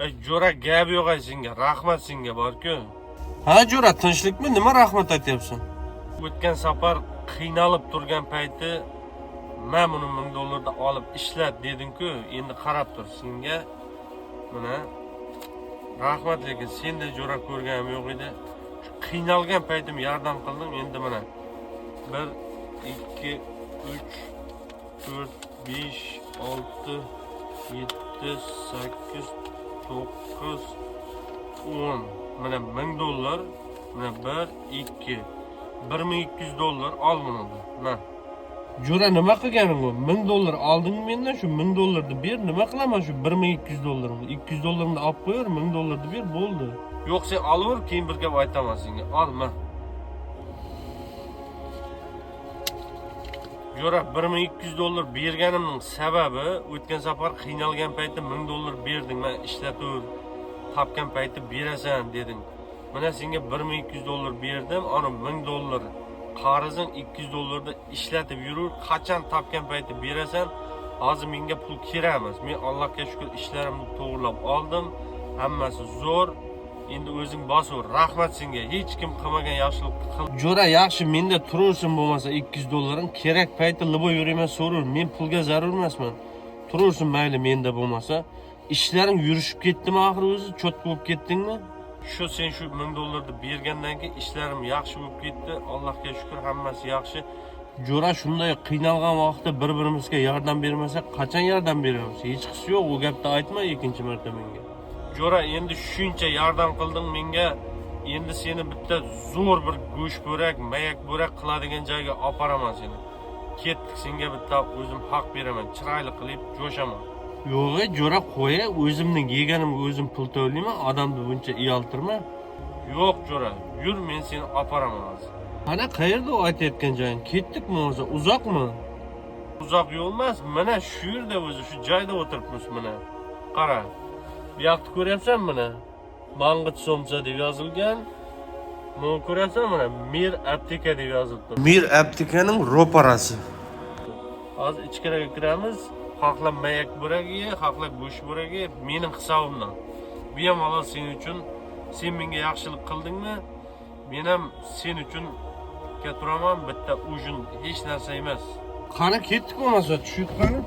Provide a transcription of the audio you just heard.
Ey jo'ra, gap yo'q ay senga, rahmat senga bor-ku. Ha jo'ra, tinchlikmi? Nima rahmat aytyapsan? O'tgan safar qiynalib turgan payti men buni 1000 dollarda olib ishlat deding-ku, endi qarab tur senga. Mana rahmat, lekin senday jo'ra ko'rganim yo'q edi. Shu qiynalgan paytim yordam qildim, endi mana 1 2 3 4 5 6 7 8 9 10. Mana 1000 dollar, mana 1 2 1200 dollar ol buni. Mana. Jo'ra, nima qilganing bu? 1000 dollar oldingmi mendan? Shu 1000 dollarni ber, nima qilaman shu 1200 dollarimni? 200 dollarimni olib qo'yaver, 1000 dollarni ber, bo'ldi. Yo'q, sen olaver, keyin bir gap aytaman senga. Ol, ma. Jo'ra, 1200 dollar berganimning sababi o'tgan safar qiynalgan paytda 1000 dollar berding, men ishlataver, topgan payti berasan deding. Mana senga 1200 dollar berdim, ana 1000 dollar qarzing, 200 dollarni ishlatib yurur, qachon topgan payti berasan. Hozir menga pul kerak emas. Men Allohga shukr ishlarimni to'g'rilab oldim. Hammasi zo'r. Endi o'zing bosaver. Rahmat senga. Hech kim qilmagan yaxshilikni qil. Jo'ra, yaxshi, menda turaversin bo'lmasa 200 dollaring. Kerak payti liboy yuraman so'rur. Men pulga zarur emasman. Turaversin mayli menda bo'lmasa. Ishlaring yurishib ketdimi axir o'zi? Cho'tka bo'lib ketdingmi? Shu sen shu 1000 dollarni bergandan keyin ishlarim yaxshi bo'lib ketdi. Allohga shukr, hammasi yaxshi. Jo'ra, shunday qiynalgan vaqtda bir-birimizga yordam bermasak, qachon yordam beramiz? Hech qisi yo'q, u gapni aytma ikkinchi marta menga. Jo'ra, endi shuncha yordam qilding menga. Endi seni bitta zo'r bir go'sht bo'rak, mayak bo'rak qiladigan joyga oparaman seni. Ketdik, senga bitta o'zim haq beraman, chiroyli qilib jo'shaman. Yo'q, jo'ra, qo'y, o'zimning yeganimga o'zim pul to'layman, odamni buncha uyaltirma. Yo'q, jo'ra, yur, men seni oparaman hozir. Qana, qayerda u aytayotgan joying? Ketdikmi o'zi? Uzoqmi? Uzoq yo'l emas, mana shu yerda o'zi, shu joyda o'tiribmiz mana. Qara. Bu yoqni ko'ryapsan mana? Mang'it somsa deb yozilgan. Buni ko'ryapsan mana Mir apteka deb yozilibdi. Mir aptekaning ro'parasi. Hozir ichkariga kiramiz. Xohlab mayak bo'ragi ye, xohlab go'sht bo'ragi ye, mening hisobimdan. Bu ham halol sen uchun. Sen menga yaxshilik qildingmi? Men ham sen uchun turaman, bitta ujin hech narsa emas. Qani ketdik bo'lmasa, tushib qani.